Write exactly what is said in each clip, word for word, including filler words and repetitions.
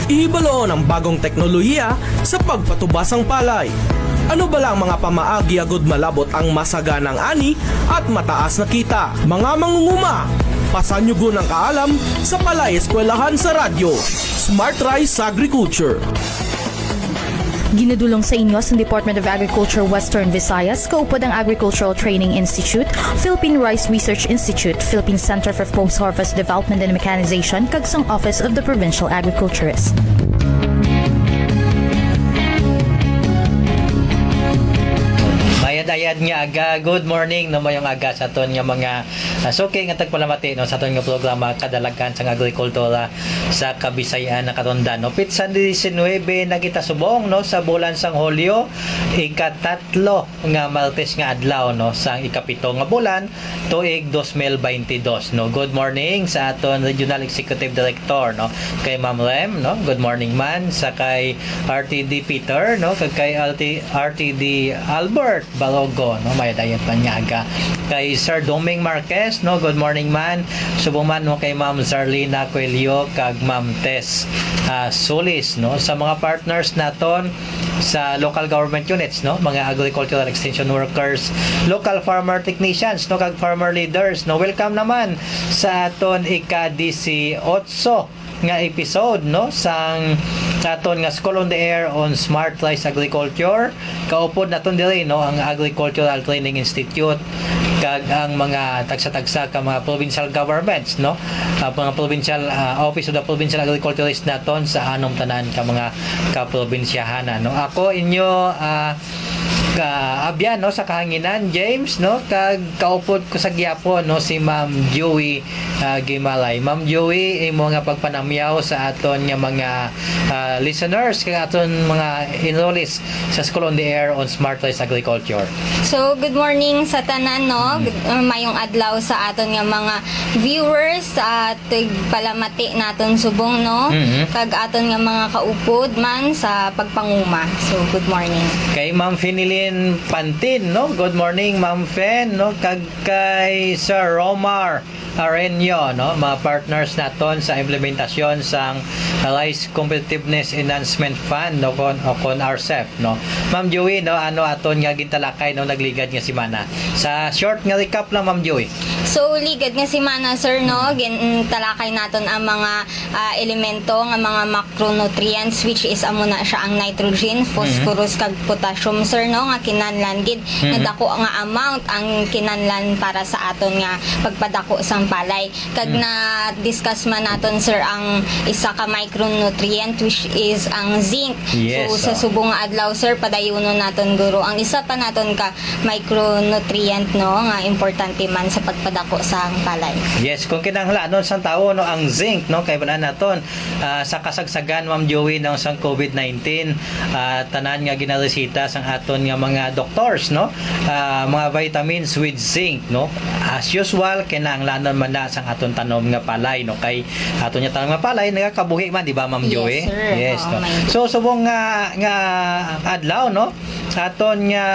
Ihibaloon ang bagong teknolohiya sa pagpatubas sang palay. Ano bala ang mga pamaagi agud malabot ang masaganang ani at mataas na kita? Mga mangunguma, pasanyugon ang kaalam sa Palay Eskwelahan sa Radyo. Smart Rice Agriculture. Ginadulong sa inyo sa Department of Agriculture Western Visayas, kaupod ang Agricultural Training Institute, Philippine Rice Research Institute, Philippine Center for Post-Harvest Development and Mechanization, kag sang Office of the Provincial Agriculturist. Mayad-ayad nga aga. Good morning, no, mayong aga sa aton nga mga, ah, suki nga tagpalamati, no, sa aton nga programa, Kadalagan sang Agrikultura sa Kabisayan na karon, no. Pitsa diecinuebe na kita subong, no, sa bulan sang Hulyo, ikatatlo nga Martes nga adlaw, no, sang ikapito nga bulan, tuig dos mil baynte dos, no. Good morning sa aton Regional Executive Director, no, kay Ma'am Rem, no. Good morning man sa kay R T D Peter, no, kag kay R T, R T D Albert Barogo, no, mayad-ayad man nga aga. Kay Sir Doming Marquez, no, good morning man. Subong man, no, kay Ma'am Zarlina Coelho kag Ma'am Tess, ah, Solis, no, sa mga partners naton sa local government units, no, mga agricultural extension workers, local farmer technicians, no, kag farmer leaders, no. Welcome naman sa aton ika-disiotso nga episode, no, sang aton nga School on the Air on Smart Rice Agriculture. Kaupod naton diri, no, ang Agricultural Training Institute kag ang mga tagsa-tagsa ka mga provincial governments, no, ang mga provincial, ah, Office of the Provincial Agriculturist naton sa anom tanan ka mga kaprobinsyahanan, no. Ako inyo, ah, kaabyan, no, sa kahanginan, James, no, kag kaupod ko sa gihapon, no, si Ma'am Joey, ah, Gimalay. Ma'am Joey, imo nga pagpanamyaw sa aton nga mga, ah, listeners kag aton mga enrollees sa School on the Air on Smart Rice Agriculture. So, good morning sa tanan, no? Mm. Good, uh, mayong adlaw sa aton nga mga viewers at tigpalamati naton subong, no? Mm-hmm. Kag aton nga mga kaupod man sa pagpanguma. So, good morning. Kay Ma'am Finilin Pantin, no? Good morning, Ma'am Fen, no? Kag kay Sir Romar Arenio, no? Mga partners naton sa implementasyon sang Rice Competitiveness Enhancement Fund, no? Kon, o kon R C E F, no? Ma'am Joey, no? Ano aton nga gintalakay, no? Nagligad nga semana. Sa short nga recap lang, Ma'am Joey. So, ligad nga semana, sir, no? Mm. Gintalakay naton ang mga, ah, elemento nga mga macronutrients, which is amo na siya ang nitrogen, Mhm. phosphorus, kag potassium, sir, no? Nga kinahanglan gid nga Mhm. dako nga amount ang kinahanglan para sa aton nga pagpadako sang palay. Kag Mm. na-discuss man naton, sir, ang isa ka micronutrient, which is ang zinc. Yes, So, sa oh. subong nga adlaw, sir, padayunon naton, guro, ang isa pa naton ka micronutrient, no, nga importante man sa pagpadako sang palay. Yes, kung kinahanglanon sang tawo, no, ang zinc, no, kay balaan naton, ah, sa kasagsagan, Ma'am Joey, no, sang covid nineteen, ah, tanan nga ginaresita sang aton nga mga doctors, no, ah, mga vitamins with zinc, no. As usual, kinahanglanon man na sang aton tanom nga palay, no, kay aton nga tanom nga palay nagakabuhi man, di ba, Ma'am Yes, Joey? sir. Yes, Oo, no. may So, subong nga, nga adlaw, no, aton nga,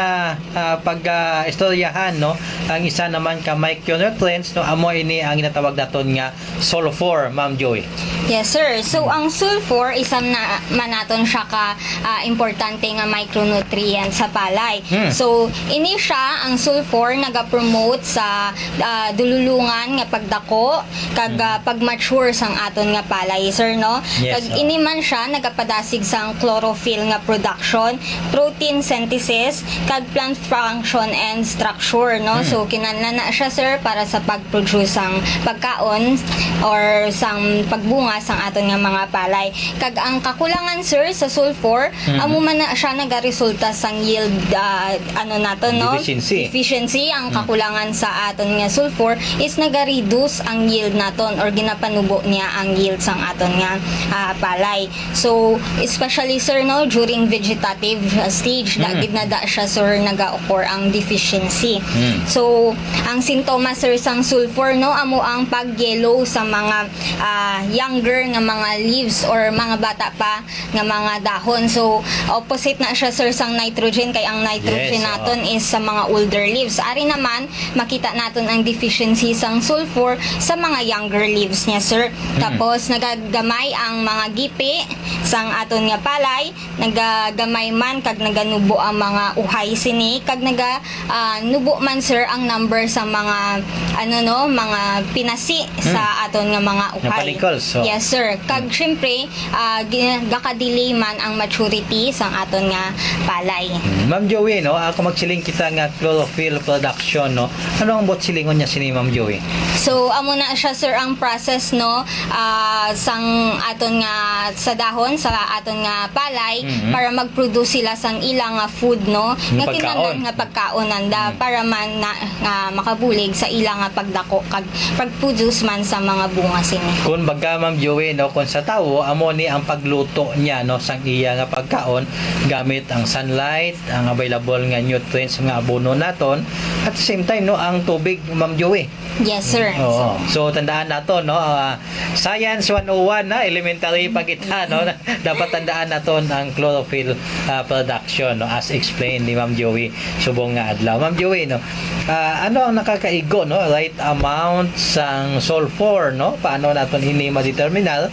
ah, pag, ah, istoryahan, no, ang isa naman ka micronutrients, no, amo ini ang ginatawag naton nga sulfur, Ma'am Joy. Yes, sir. So, ang sulfur, isa na man naton siya ka, ah, importante nga micronutrient sa palay. Hmm. So, ini siya, ang sulfur, nagapromote sa, ah, dululungan nga pagdako kag, Hmm. ah, pag-mature sang aton nga palay, sir, no? Yes, Kag oh. ini man siya, nagapadasig sang chlorophyll nga production, protein synthesis, kag plant function and structure, no? Hmm. So, kinahanglan na siya, sir, para sa pag-produce sang pagkaon or sang pagbunga sang aton nga mga palay. Kag ang kakulangan, sir, sa sulfur, Mhm. amo man na siya nagaresulta sang yield, ah, ano naton, no? Deficiency. Deficiency. Ang Mm. kakulangan sa aton nga sulfur is nagareduce ang yield naton or ginapanubo niya ang yield sang aton nga, ah, palay. So, especially, sir, no, during vegetative, uh, stage, da Mm. gid na da siya, sir, naga-occur ang deficiency. Mm. So, ang sintomas, sir, sang sulfur, no, amo ang pag-yellow sa mga, ah, young younger nga mga leaves or mga bata pa nga mga dahon. So, opposite na siya, sir, sang nitrogen, kay ang nitrogen Yes, oo. naton is sa mga older leaves. Ari naman, makita naton ang deficiency sang sulfur sa mga younger leaves niya, sir. Mm. Tapos, nagagamay ang mga gipi sang aton nga palay, nagagamay man kag naganubo ang mga uhay sini, kag naga, ah, nubo man, sir, ang number sa mga, ano, no, mga pinasi sa Hmm. aton nga mga Nga uhay. Follicles, so. Yes, sir. Kag Hmm. syempre, ah, gi-, gaka-delay man ang maturity sang aton nga palay. Hmm. Ma'am Joey, no, ako magsiling kita nga chlorophyll production, no? Ano ang buot silingon niya sini, Ma'am Joey? So, amo na siya, sir, ang process, no, ah, sang aton nga, sa dahon, sa aton nga palay, Mhm. para mag-produce sila sang ila nga food, no, Nga nga kinahanglan pagkaon. nga pagkaon nanda, Mm. para man na, nga makabulig sa ila nga pagdako kag pag-produce man sa mga bunga sini. Kung baga, Ma'am Joey, no, kung sa tawo, amo ni ang pagluto niya, no, sang iya nga pagkaon gamit ang sunlight, ang available nga nutrients nga abono naton, at the same time, no, ang tubig, Ma'am Joey. Yes, sir. Oo. So, tandaan nato, no, ah, Science one oh one, na elementary pa kita, no? Dapat tandaan naton ang chlorophyll, ah, production, no, as explained ni Ma'am Joey subong nga adlaw. Ma'am Joey, no, ah, ano ang nakakaigo, no, right amount sang sulfur, no? Paano naton ini ma-determinar?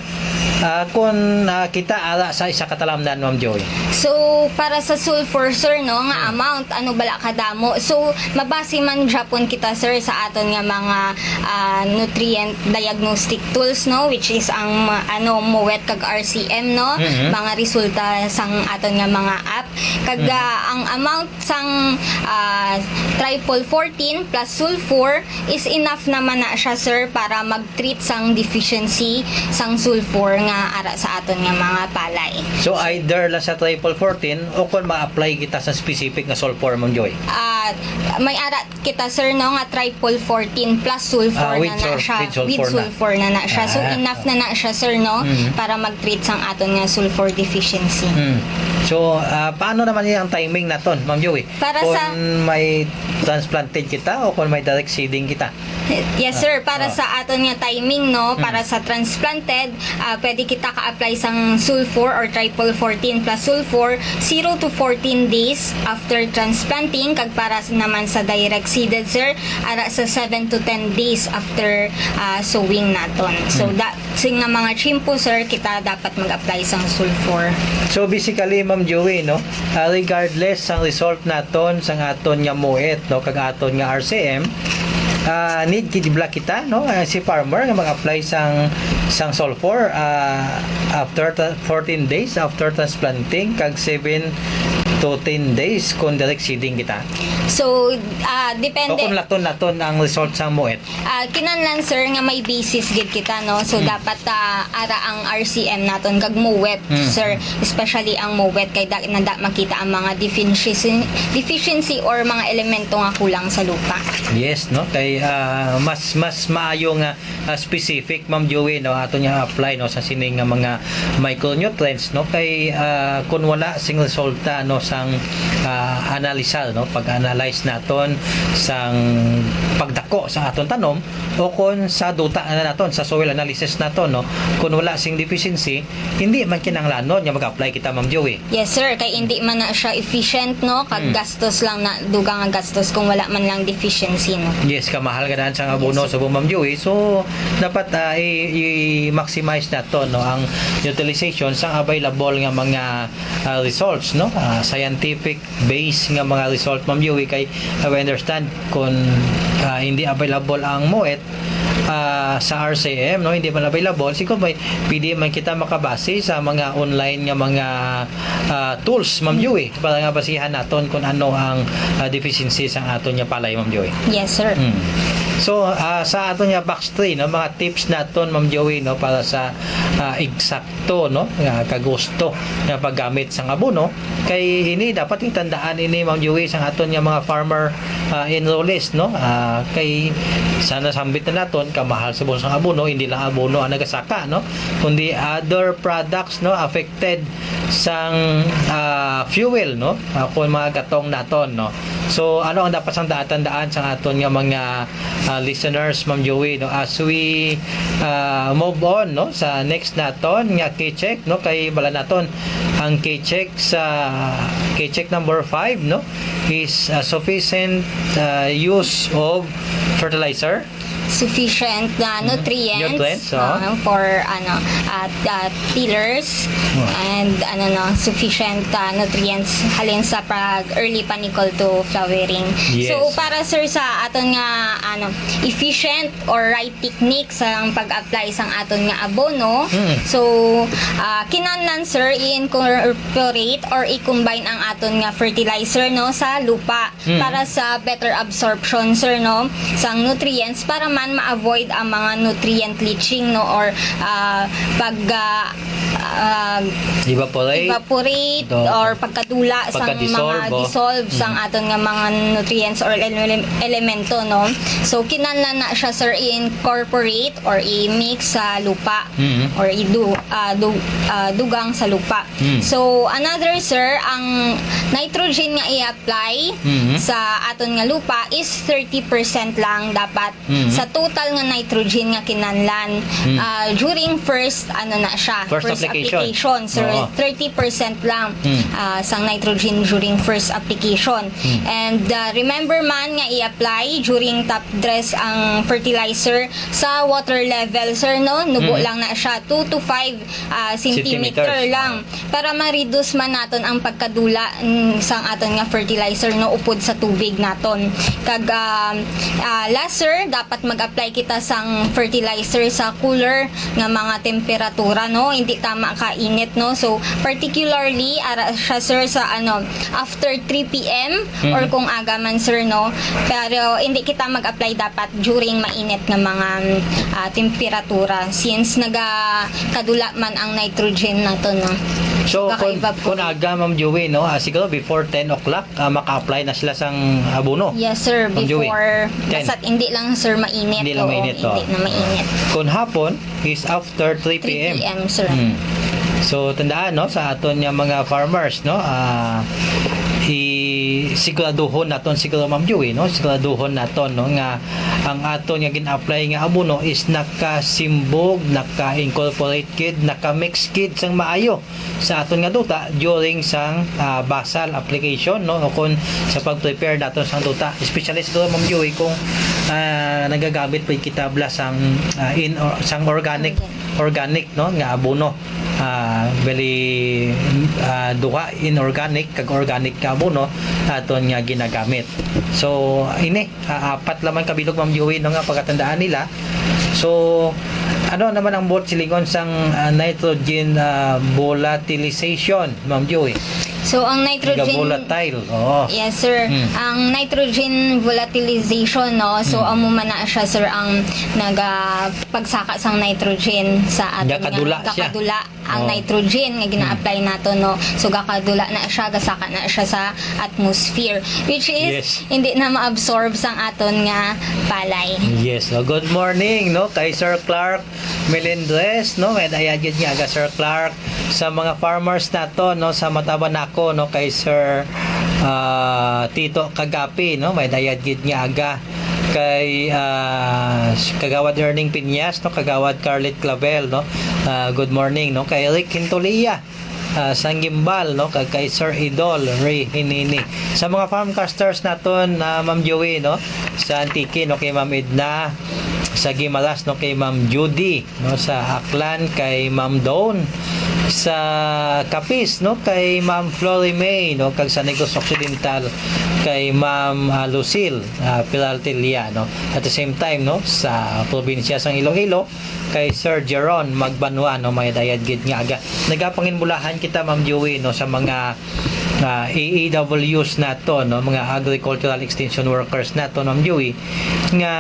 Ah, kung, ah, kita ara sa isa ka talamnan, Ma'am Joey. So, para sa sulfur, sir, no, nga Hmm. amount, ano bala kadamo? So, mabase man gyapon kita, sir, sa aton nga mga, ah, nutrient diagnostic tools, no, which is ang, ma-, ano, MOET kag R C M, no, Mhm. mga resulta sang aton nga mga app. Kag, Mhm. ah, ang amount sang, ah, triple fourteen plus sulfur is enough naman na siya, sir, para mag-treat sang deficiency sang sulfur nga ara sa aton nga mga palay. So, either lang sa triple fourteen o kung ma-apply kita sa specific nga sulfur, Ma'am Joy? Ah, may ara kita, sir, no, nga triple fourteen plus sulfur Ah, with na na sul-, siya. with sulfur With na. sulfur na na siya. So, Ah. enough na na siya, sir, no, Mm. para mag-treat sang aton nga sulfur deficiency. Mm. So, ah, paano naman yung timing naton, Ma'am Joey? Para sa Kung may transplanted kita o kung may direct seeding kita? Yes, sir. Ah, Para ah. sa aton nga timing, no, Mm. para sa transplanted, ah, pwede kita ka-apply sang sulfur or triple fourteen plus sulfur, zero to fourteen days after transplanting, kag para s-, naman sa direct seeded, sir, ara sa seven to ten days after, ah, sowing naton. So, Hmm. da-, sing nga mga tiyempo, sir, kita dapat mag-apply sang sulfur. So, basically, Ma'am Joey, no, ah, regardless sang result naton sang aton nga MOET, no, kag aton nga R C M, ah, need gid bala kita, no, ah, si farmer nga mag-apply sang, sang sulfur, ah, after ta-, fourteen days after transplanting, kag seven to ten days kung direct seeding kita. So, ah, O depende. kung laton naton ang result sang MOET? Ah, kinahanglan, sir, nga may basis gid kita, no? So, Hmm. dapat, ah, ara ang R C M naton kag MOET, Hmm. sir, especially ang MOET, kay da-, nanda makita ang mga deficiency, deficiency or mga elemento nga kulang sa lupa. Yes, no? Kay, ah, mas, mas maayo nga, ah, specific, Ma'am Joey, no? Ato niya apply, no, sa sini nga mga micronutrients, no? Kay, ah, kung wala sing resulta, no, sang, ah, analisar, no? Pag-analyze naton sang pagdako sa aton tanom, o kon sa duta na naton, sa soil analysis naton, no? Kung wala sing deficiency, hindi man kinahanglanon nga mag-apply kita, Ma'am Joey. Yes, sir. Kay hindi man na siya efficient, no? Kag Hmm. gastos lang na, dugang nga gastos kung wala man lang deficiency, no? Yes, kamahal nga daan sang abono Yes, sir. subong, Ma'am Joey. So, dapat, ah, i-, i-maximize naton, no, ang utilization sang available nga mga, ah, results, no? Ah, scientific base nga mga result, Ma'am Joey, kay, uh, we understand kung, uh, hindi available ang MOET, uh, sa R C M, no, hindi man available, siguro may, pwede man kita makabase sa mga online nga mga, uh, tools, Ma'am Joey, para nga basihan naton kung ano ang, uh, deficiency sa aton nga palay, Ma'am Joey. Yes, sir. Mm. So, uh, sa aton nga box three, no, mga tips naton, Ma'am Joey, no, para sa, uh, exact to, no, nga kagusto nga paggamit sang abono. Kay ini dapat itandaan ini, Ma'am Joey, sang aton nga mga farmer, ah, enrollees, no? Ah, kay sa nasambit na naton, kamahal subong sang abono, hindi lang abono ang nagasaka, no? Kundi other products, no, affected sang, ah, fuel, no? Ah, kung mga gatong naton, no? So, ano ang dapat sang daan-daan sang aton nga mga, ah, listeners, Ma'am Joey, no? As we, ah, move on, no, sa next naton nga K-check, no? Kay bala naton ang K-check sa K-check number five, no, is, ah, sufficient, ah, use of fertilizer. Sufficient na nutrients, Nutrients, oh. ah, for, ano, at, ah, tillers, Oh. and, ano, no, sufficient, ah, nutrients halin sa pag early panicule to flowering. Yes. So, para, sir, sa aton nga, ano, efficient or right technique sa pag-apply sang aton nga abono, Mm. so, ah, kinahanglan, sir, i-incorporate or i-combine ang aton nga fertilizer, no, sa lupa. Mm. Para sa better absorption, sir, no, sang nutrients, para man ma-avoid ang mga nutrient leaching, no, or, ah, pag, ah, ah, Evaporate. evaporate Do- or pagkadula sang Pagka-dissolve, mga oh. dissolve sang Mm. aton nga mga nutrients or ele-, elemento, no. So, kinahanglan na siya, sir, i-incorporate or i-mix sa lupa Mm. or idu-, ah, du-, ah, dugang sa lupa. Mm. So, another, sir, ang nitrogen nga i-apply Mm. sa aton nga lupa is thirty percent lang dapat Mm. sa total nga nitrogen nga kinahanglan, Mm. ah, during first, ano na siya, First first application. application, sir, Oo. thirty percent lang, Mm. ah, sang nitrogen during first application. Mm. And, ah, remember man nga i-apply during top dress ang fertilizer sa water level, sir, no? Nubo Mm. lang na siya, two to five, ah, centimeter Centimeters. lang. Para ma-reduce man naton ang pagkadula, mm, sang aton nga fertilizer, no, upod sa tubig naton. Kag, um, ah, last, sir, dapat mag-apply kita sang fertilizer sa cooler nga mga temperatura, no, hindi tama ka init, no. So, particularly ara siya, sir, sa, ano, after three p.m. Mhm. or kung aga man, sir, no. Pero hindi kita mag-apply dapat during mainit nga mga, mm, ah, temperatura, since nagakadula man ang nitrogen nato, no. So, kung, Kaka-evaporate. kung aga, Ma'am Joey, no, ah, siguro before ten o'clock, ah, maka-apply na sila sang abono. Yes, sir. Ma'am Joey, Before, ten. Basta't hindi lang, sir, mainit. Hindi lang Oo, mainit, hindi oh. na mainit. Kung hapon is after three p.m. Three p.m., sir. Hmm. So, tandaan, no, sa aton nga mga farmers, no, ah, i-, siguraduhon naton, siguro, Ma'am Joey, no, siguraduhon naton, no, nga ang aton nga gin-apply nga abono is nakasimbog, naka-incorporate gid, naka-mix gid sang maayo sa aton nga duta during sang, ah, basal application, no, o kon sa pag-prepare naton sang duta, especially siguro, Ma'am Joey, kung, ah, nagagamit pa kita bala sang, ah, in or, sang organic, Organic. organic, no, nga abono. Ah, bali, ah, duha inorganic kag organic nga abono aton nga ginagamit. So, ini, ah, apat lamang ka bilog, Ma'am Joey, no, nga pagkatandaan nila. So, ano naman ang buot silingon sang, ah, nitrogen, ah, volatilization, Ma'am Joey? So, ang nitrogen Nga volatile, oo. Yes, sir. Hmm. Ang nitrogen volatilization, no? So, Hmm. amo man na siya, sir, ang nagapagsaka sang nitrogen sa aton nga Gakadula siya. gakadula ang Oo. nitrogen nga gina-apply Hmm. nato, no? So, gakadula na siya, gasaka na siya sa atmosphere, which is Yes. hindi na ma-absorb sang aton nga palay. Yes. So, good morning, no, kay Sir Clark Melendres, no? May dayag gid nga aga, Sir Clark, sa mga farmers nato, no, sa Matabanako, no, kay Sir, ah, Tito Kagapi, no, may dayag gid nga aga, kay, ah, Kagawad Erning Piñas, no, Kagawad Carlet Clavel, no. Ah, good morning, no, kay Eric Hintolia, ah, Sanggimbal, no, kag kay Sir Idol Ray Hinini. Sa mga farmcasters naton, ah, Ma'am Joey, no, sa Antique, no, kay Ma'am Edna, sa Guimaras, no, kay Ma'am Judy, no, sa Aklan kay Ma'am Dawn, sa Capiz, no, kay Ma'am Flory May, no, kag sa Negros Occidental kay Ma'am, ah, Lucille, ah, Peraltilla, no. At the same time, no, sa probinsya sang Iloilo kay Sir Jeron Magbanwa, no, may dayag gid nga aga. Nagapanginbulahan kita, Ma'am Joey, no, sa mga, ah, A E Ws nato, no, mga agricultural extension workers nato, Ma'am Joey, nga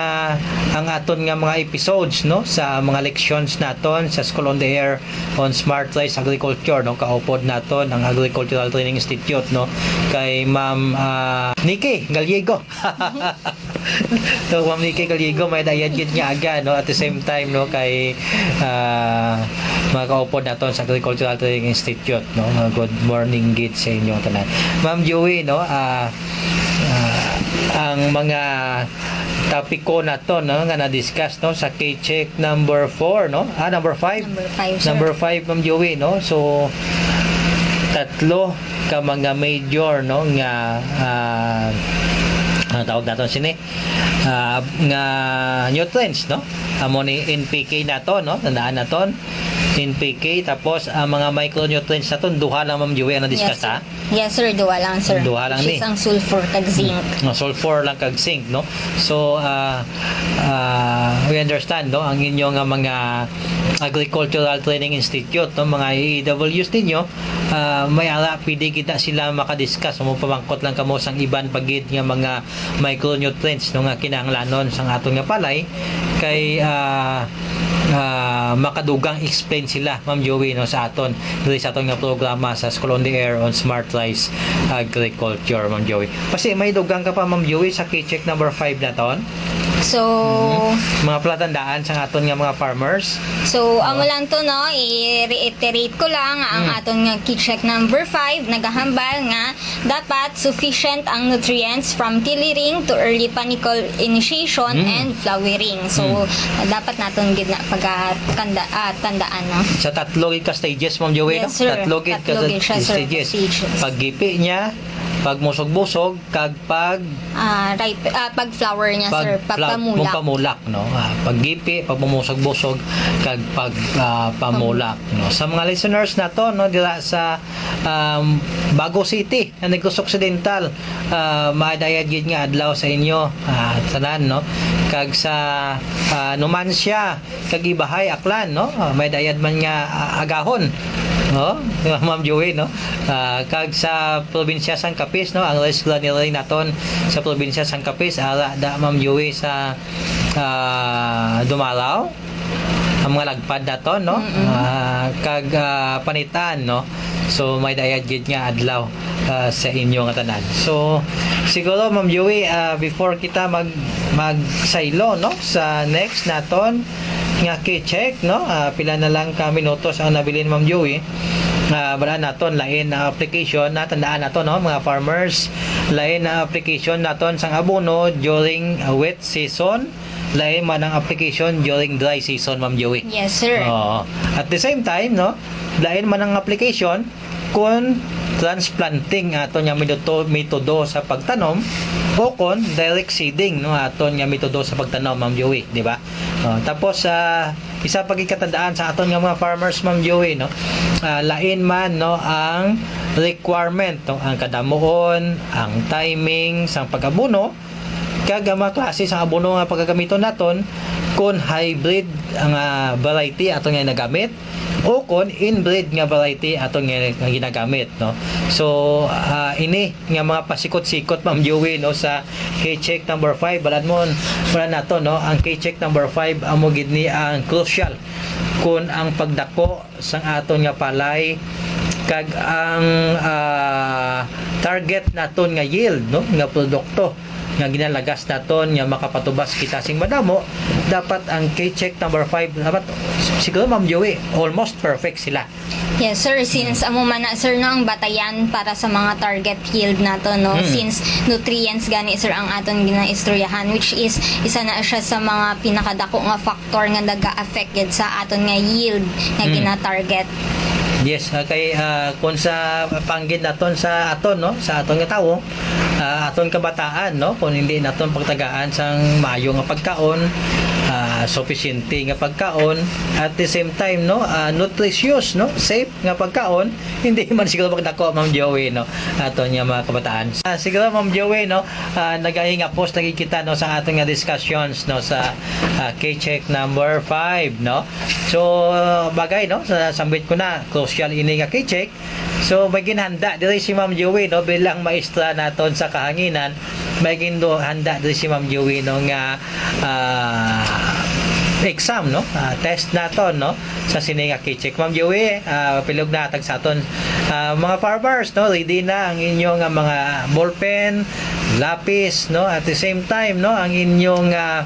ang aton nga mga episodes, no, sa mga lections naton sa School on the Air on Smart Rice Agriculture, no, kaupod naton ang Agricultural Training Institute, no, kay Ma'am, ah, Nikki Gallego. So, Ma'am Nikki Galigo, may dayad gid nga aga, no? At the same time, no, kay, ah, mga kaupod naton sa Agricultural Training Institute, no? Nga good morning gid sa inyong tanan. Ma'am Joey, no, ah, ah, ang mga topiko naton, no, nga na-discuss, no, sa K-Check number four, no? Ah, number five? Number five, sir. Number five, Ma'am Joey, no? So, tatlo ka mga major, no, nga, ah, ang tawag naton sini, ah, nga nutrients, no? Amo ni N P K naton, no? Tandaan naton, N P K, tapos ang mga micronutrients naton, duha lang, Ma'am Joey, ang na-discuss, yes, sir. Ha? Yes, sir, duha lang, sir. Duha lang. Which ni is ang sulfur kag zinc. Ang sulfur lang kag zinc, no? So, ah, ah, we understand, no, ang inyo nga mga Agricultural Training Institute, no, mga A E Ws ninyo, ah, may ara pwede kita sila makadiscuss. Mo pamangkot lang kamo sang iban pa gid nga mga micronutrients, no, nga kinahanglanon sang aton nga palay kay, ah, ah, makadugang explain sila, Ma'am Joey, no, sa aton diri sa aton nga programa sa School on the Air on Smart Rice Agriculture, Ma'am Joey. Kasi may dugang ka pa, Ma'am Joey, sa K-Check number five naton? So, mhm. Mga palatandaan sa aton nga mga farmers. So, amo lang to, no? I-reiterate ko lang nga ang, mm, aton nga K-Check number five nagahambal nga dapat sufficient ang nutrients from tillering to early panicle initiation, mm, and flowering. So, mm, dapat naton gid na pagkatanda-, ah, tandaan, no? Sa tatlo gid ka stages, Ma'am Joey, yes, no? Sir. Tatlo gid ka, tatlo gid siya, sir, stages. Stages. Paggipi niya, pagmusog-busog, kag pag, ah, ripe, ah, pag flower niya, pag sir, pag fla-, pamulak. Pag pamulak, no? Ah, paggipi, pagmumusog-busog, kag pag, ah, pamulak, no? Sa mga listeners naton, no, dira sa, um, Bago City, Negros Occidental, ah, madayad gid nga adlaw sa inyo, ah, tanan, no? Kag sa, ah, Numancia, kag Ibajay, Aklan, no? Ah, may dayad man nga, ah, agahon, no? Ma'am Joey, no? Ah, kag sa probinsya sang Capiz, no? Ang rice granary naton sa probinsya sang Capiz, ara da, Ma'am Joey, sa, ah, Dumalaw. Ang mga lagpad naton, no? Mm-mm. Ah, kag, ah, Panitan, no? So, may dayad gid nga adlaw, ah, sa inyo nga tanan. So, siguro, Ma'am Joey, ah, before kita mag-, magsaylo, no, sa next naton nga K-Check, no? Ah, pila na lang ka minutos ang nabilin, Ma'am Joey. Ah, bala naton, lain na application, na tandaan naton, no, mga farmers, lain na application naton sang abono during, ah, wet season, lain man ang application during dry season, Ma'am Joey. Yes, sir. Oo. At the same time, no, lain man ang application, kon transplanting aton nga minuto-, metodo sa pagtanom o kon direct seeding, no, aton nga metodo sa pagtanom, Ma'am Joey, di ba? Oh, tapos, ah, isa pa gid katandaan sa aton nga mga farmers, Ma'am Joey, no, ah, lain man, no, ang requirement, no, ang kadamuon, ang timing sang pag-abono, kag ang mga klase sang abono nga pagagamiton naton, kon hybrid nga variety aton nga nagamit o kon inbred nga variety aton nga, nga ginagamit, no? So, ah, ini nga mga pasikot-sikot, Ma'am Joey, no, sa K-Check number five, balaan mo, balaan naton, no? Ang K-Check number five, amo gid ni ang crucial kon ang pagdako sang aton nga palay kag ang, ah, target naton nga yield, no, nga produkto nga ginalagas naton nga makapatubas kita sing madamo, dapat ang K-Check number five, dapat siguro, Ma'am Joey, almost perfect sila. Yes, sir. Since amo man na, sir, no, ang batayan para sa mga target yield nato, no? Hmm. Since nutrients gani, sir, ang aton ginaistoryahan, which is isa na siya sa mga pinakadako nga factor nga naga-affect gid sa aton nga yield nga, hmm, gina-target. Yes, ah, kay, ah, kung sa panggid naton sa aton, no, sa aton nga tawo, ah, aton kabataan, no, kung hindi naton pagtagaan sang maayo nga pagkaon, ah, sufisyente nga pagkaon, at the same time, no, ah, nutritious, no, safe nga pagkaon, hindi man siguro magdako, Ma'am Joey, no, aton nga mga kabataan. Ah, siguro, Ma'am Joey, no, ah, nagahingapos lagi kita, no, sa aton nga discussions, no, sa, ah, K-Check number five, no. So, bagay, no, sa sambit ko na, crucial ini nga K-Check. So, may ginhanda diri si Ma'am Joey, no, bilang maestra naton sa kahanginan, may ginhanda diri si Ma'am Joey, no, nga, ah, exam, no? Ah, test naton, no? Sa sini nga KeyCheck. Ma'am Joey, ah, pilog na hatag sa aton, ah, mga farmers, no? Ready na ang inyong, ah, mga ballpen, lapis, no? At the same time, no, ang inyong, ah,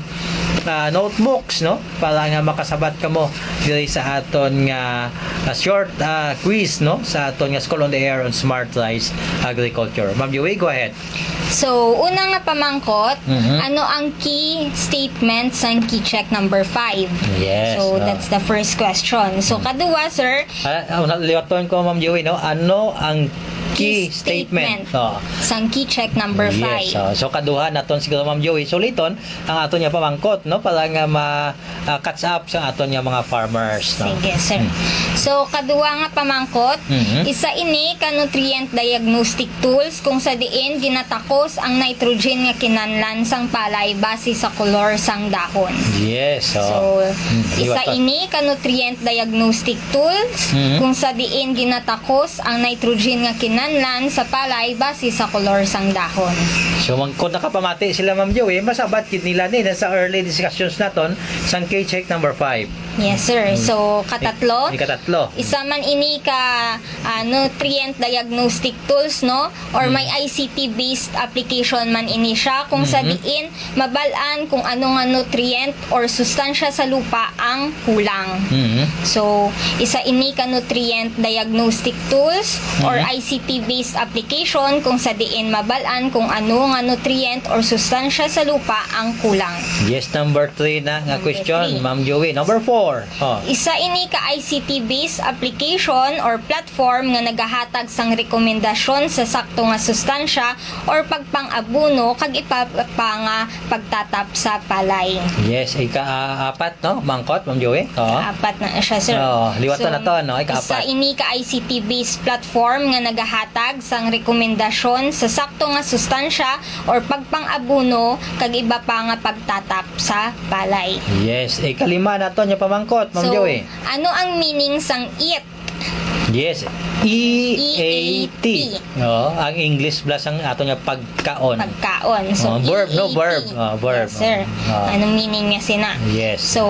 ah, notebooks, no? Para nga makasabat kamo diri sa aton nga, ah, short, ah, quiz, no? Sa aton nga School on the Air on Smart Rice Agriculture. Ma'am Joey, go ahead. So, una nga pamangkot, Mhm. ano ang key statement sang KeyCheck number five? Yes, So, ah. That's the first question. So, kaduwa, sir, Ah, ah, liwaton ko, Ma'am Joey, no? Ano ang key, Key statement? statement. Oh. Sang KeyCheck number five. Yes. Oh. So, kaduha naton siguro, Ma'am Joey, suliton ang aton nga pamangkot, no? Para nga ma-, ah, catch up sa aton nga mga farmers, no? Sige, sir. So, kaduwa nga pamangkot, Mhm. isa ini ka nutrient diagnostic tools kung sa diin ginatakos ang nitrogen nga kinahanglan sang palay base sa kolor sang dahon. Yes, oh. So, Mm, isa liwaton. ini ka nutrient diagnostic tools Mhm. kung sa diin ginatakos ang nitrogen nga kinahanglan sa palay base sa kolor sang dahon. So, man, kung nakapamati sila, Ma'am Joey, masabat gid nila ni sa early discussions naton sang KeyCheck number five. Yes, sir. So, katatlo, Ikatatlo. isa man ini ka ah, nutrient diagnostic tools, no? Or may I C T-based application man ini siya kung sa Mhm. diin mabal-an kung ano nga nutrient or sustansya sa lupa ang kulang. Mhm. So, isa ini ka nutrient diagnostic tools or Mhm. I C T-based application kung sa diin mabal-an kung ano nga nutrient or sustansya sa lupa ang kulang. Yes, number three na nga Number question, three. Ma'am Joey. Number four. Oh. Isa ini ka I C T-based application or platform nga nagahatag sang rekomendasyon sa sakto nga sustansya or pagpang-abono kag iba pa nga pagtatap sa palay. Yes, ika ah, apat, no? Mangkot, Ma'am Joey? Oo. Apat na siya, sir. Oo, liwatan So, na to, no? Ika-apat. Isa ini ka I C T-based platform nga nagahatag sang rekomendasyon sa sakto nga sustansya or pagpang-abono kag iba pa nga pagtatap sa palay. Yes, ikalima naton nga pamangkot, Ma'am So, Joey. Ano ang meaning sang eat? Yes. E A T. E A T. Oo, ang English plus ang ato nga pagkaon. Pagkaon. So, Oh, verb, no? E A T. Verb. Ah, verb. Yes, sir. Ah. Anong meaning niya sina? Yes. So,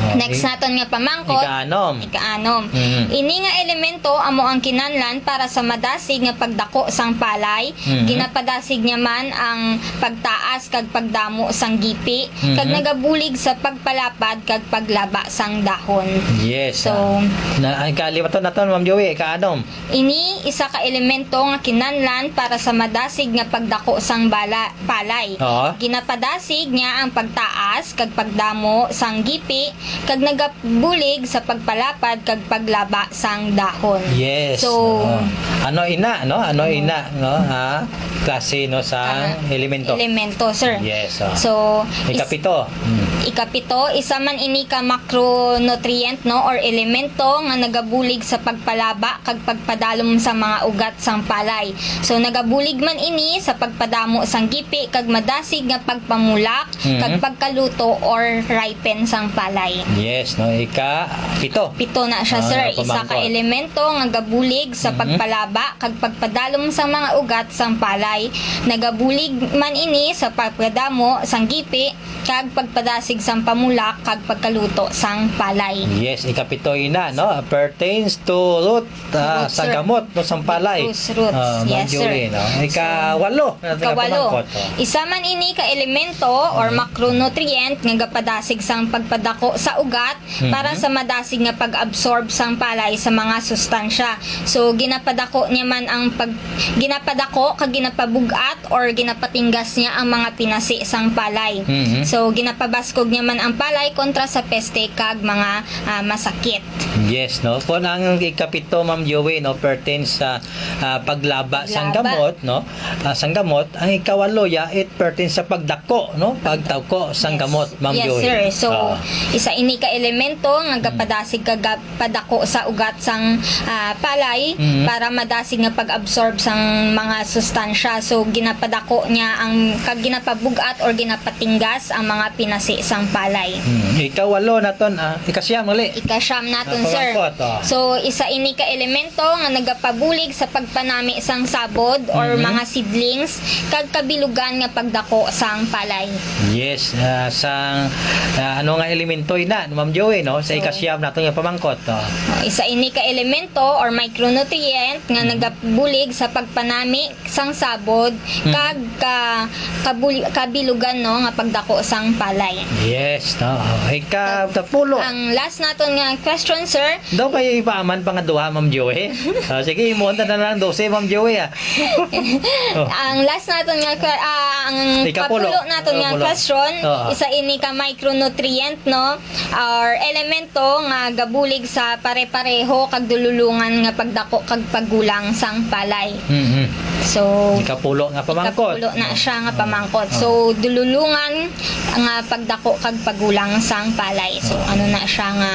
Ah, next i- naton nga pamangkot. Ikaanom. Ikaanom. Mhm. Ini nga elemento amo ang kinahanglan para sa madasig nga pagdako sang palay. Mhm. Ginapadasig niya man ang pagtaas kag pagdamo sang gipi, kag Mhm. nagabulig sa pagpalapad kag paglaba sang dahon. Yes. So, ah. Na, ay, kaliwatan naton, Ma'am Joey, ikaanom. Ini isa ka elemento nga kinahanglan para sa madasig nga pagdako sang bala, palay. Oo. Ginapadasig niya ang pagtaas kag pagdamo sang gipi, kag nagabulig sa pagpalapad kag paglaba sang dahon. Yes. So, Oo. Ano ina, no? Ano ina, no? Ha? Klase, no, sa Ah, elemento. Elemento, sir. Yes. Oh. So, is- Ikapito. Hmm. Ikapito, isa man ini ka macronutrient, no, or elemento nga nagabulig sa pagpalaba kag pagpadalom sa mga ugat sang palay. So, nagabulig man ini sa pagpadamo sang gipi kag madasig nga pagpamulak Mhm. kag pagkaluto or ripen sang palay. Yes, no? Ikapito. Pito na siya, Ah, sir. na Isa ka pamangkot. elemento nga gabulig sa Mhm. pagpalaba kag pagpadalom sa mga ugat sang palay. Nagabulig man ini sa pagpadamo sang gipi kag pagpadasig sang pamulak kag pagkaluto sang palay. Yes, ikapito ina, no? Pertains to root, ah, Roots, sa sir. gamot, no, sang palay. Roots, roots. Ah, Ma'am Yes, sir. Joey, no? Ikawalo. Ikawalo. Pamangkot, oh. Isa man ini ka elemento or macronutrient nga gapadasig sang pagpadako sa ugat Mhm. para sa madasig nga pag-absorb sang palay sa mga sustansya. So, ginapadako niya man ang pag-, ginapadako kag ginapabug-at or ginapatinggas niya ang mga pinasi sang palay. Mhm. So, ginapabaskog niya man ang palay kontra sa peste kag mga, ah, masakit. Yes, no? Kung ang ikapito, Ma'am Joey, no, pertains sa, ah, paglaba sang Paglaba. gamot, no? Ah, sang gamot, ang ikawalo, ya, it pertains sa pagdako, no? Pagdako sang Yes. gamot, Ma'am Yes, Joey. sir. So, Ah. Isa ini ka elemento nga gapadasig kag padako sa ugat sang, ah, palay Mhm. para madasig nga pag-absorb sang mga sustansya. So, ginapadako niya ang, kag ginapabug-at or ginapatinggas mga pinasi sang palay. Hmm. Ikawalo naton, ah, ikasyam, gali. Ikasyam naton, Ah, sir. pamangkot, oh. So, isa ini ka elemento nga nagapabulig sa pagpanami sang sabod or Mhm. mga seedlings kag kabilugan nga pagdako sang palay. Yes, ah, sang, ah, ano nga elemento ina, Ma'am Joey, no? Sa So, ikasyam naton nga pamangkot, oh. Oh, isa ini ka elemento or micronutrient nga Mhm. nagabulig sa pagpanami sang sabod Hmm. kag ka, kabul-, kabilugan, no, nga pagdako sang palay. Yes, no. Oh, ika-, kapulo. Ang last naton nga question, sir. Daw kayo ipaaman pa nga duha, Ma'am Joey? Ah, sige, imuon ta na lang dose, Ma'am Joey, ah. Oh. Ang last naton nga que-, ah, ang Ikapulo. kapulo naton nga Kapulo. question, Oo. isa ini ka micronutrient, no, or elemento nga gabulig sa pare-pareho kag dululungan nga pagdako kag paggulang sang palay. Mhm. So, Ikapulo nga pamangkot. ikapulo na siya nga Oo. pamangkot. Oo. So, dululungan nga pagdako kag paggulang sang palay. So, Oo. ano na siya nga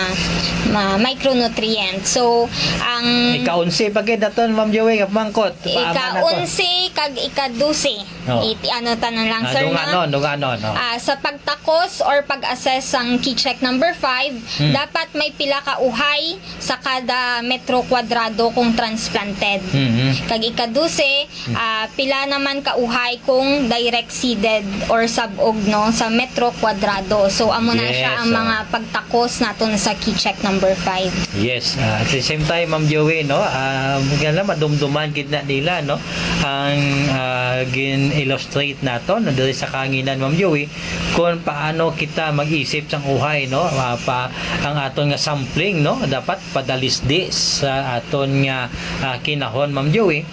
ma-, micronutrient. So, ang Ika-onse pa gid naton, Ma'am Joey, nga pamangkot. Paaman nato. Ika-onse kag ika-dose. Oh. Iti-, ano tanan lang, Ah, sir, na, dunganon, dunganon, oh. ah, sa pagtakos or pag-assess sang KeyCheck number five, Hmm. dapat may pila ka uhay sa kada metro kwadrado kung transplanted. Mhm. Kag ika-dose, Hmm. ah, pila naman ka uhay kung direct seeded or sab-og, no, sa metro kwadrado. So, amo na siya Yes, ang oh. mga pagtakos naton sa KeyCheck number five. Yes, ah, at the same time, Ma'am Joey, no, ah, nga na madumduman gid na nila, no, ang, ah, gin-illustrate nato, no, diri sa kahanginan, Ma'am Joey, kung paano kita mag-isip sang uhay, no, ah, pa, ang aton nga sampling, no, dapat padalisdi sa aton nga, ah, kinahon, Ma'am Joey,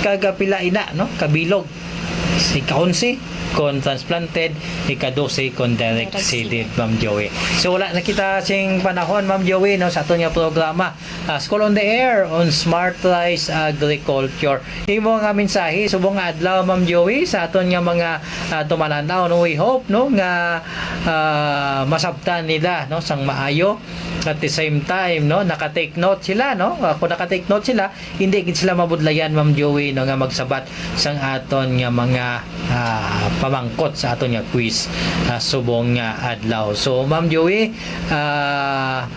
kag, ah, pila ina, no, kabilog, ika-onse kon transplanted, ika-dose kon direct Direct seeded, seeded. Ma'am Joey. So, wala na kita sing panahon, Ma'am Joey, no, sa aton nga programa, ah, School on the Air on Smart Rice Agriculture. Imo nga mensahe subong nga adlaw, Ma'am Joey, sa aton nga mga, ah, tumalan-aw, no, we hope, no, nga, ah, masabtan nila, no, sang maayo. At the same time, no, naka-take note sila, no? Ah, kung naka-take note sila, hindi gid sila mabudlayan, Ma'am Joey, no, nga magsabat sang aton nga mga, ah, pamangkot sa aton nga quiz, ah, subong nga adlaw. So, Ma'am Joey, ah,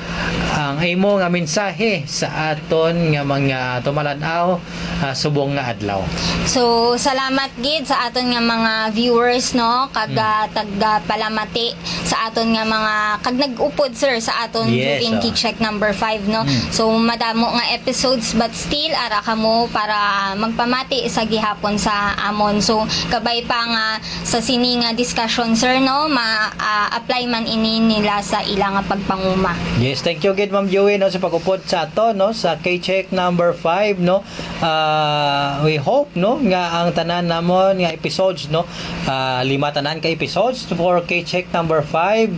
ang imo nga mensahe sa aton nga mga tumalan-aw, ah, subong nga adlaw. So, salamat gid sa aton nga mga viewers, no, kag, Mm. ah, tagpalamati sa aton nga mga, kag nag-upod, sir, sa aton Yes, during oh. KeyCheck number five, no. Mm. So, madamo nga episodes, but still, ara kamo para magpamati sa gihapon sa amon. So, kabay pa nga sa sini nga discussion, sir, no, ma-, ah, apply man ini nila sa ila nga pagpanguma. Yes, thank you gid, Ma'am Joey, no, sa pag-upod sa ato, no, sa KeyCheck number five, no. Ah, we hope, no, nga ang tanan namon nga episodes, no, ah, lima tanan ka episodes for KeyCheck number five,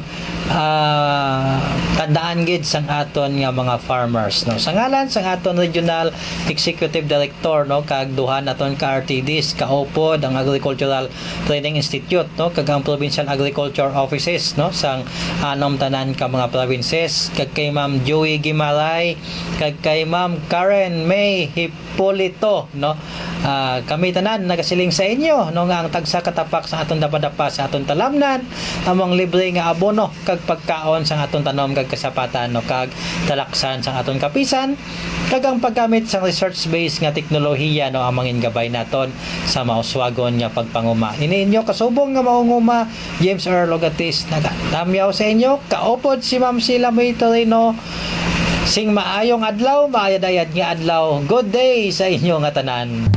ah, tandaan gid sang aton nga mga farmers, no. Sa ngalan sang aton Regional Executive Director, no, kag duha naton ka R T Ds, kaupod ang Agricultural Training Institute, no, kag ang Provincial Agriculture Offices, no, sang anom tanan ka mga provinces, kag kay Ma'am Joey Gimaray, kag kay Ma'am Karen May Hipolito, no. Ah, kami tanan nagasiling sa inyo, no, nga ang tagsa ka tapak sa aton dapadapa sa aton talamnan amo ang libre nga abono kag pagkaon sang aton tanom kag kasapatan, no, kag talaksan sang aton kapisan, kag ang paggamit sang research-based nga teknolohiya, no, ang mangin gabay naton sa mauswagon nga pagpanguma. Ini inyo kasubong nga maunguma, James Earl Ogatis, nagatamyaw sa inyo. Kaupod si Ma'am Sheila May Torino. Sing maayong adlaw, maayad-ayad nga adlaw. Good day sa inyo nga tanan.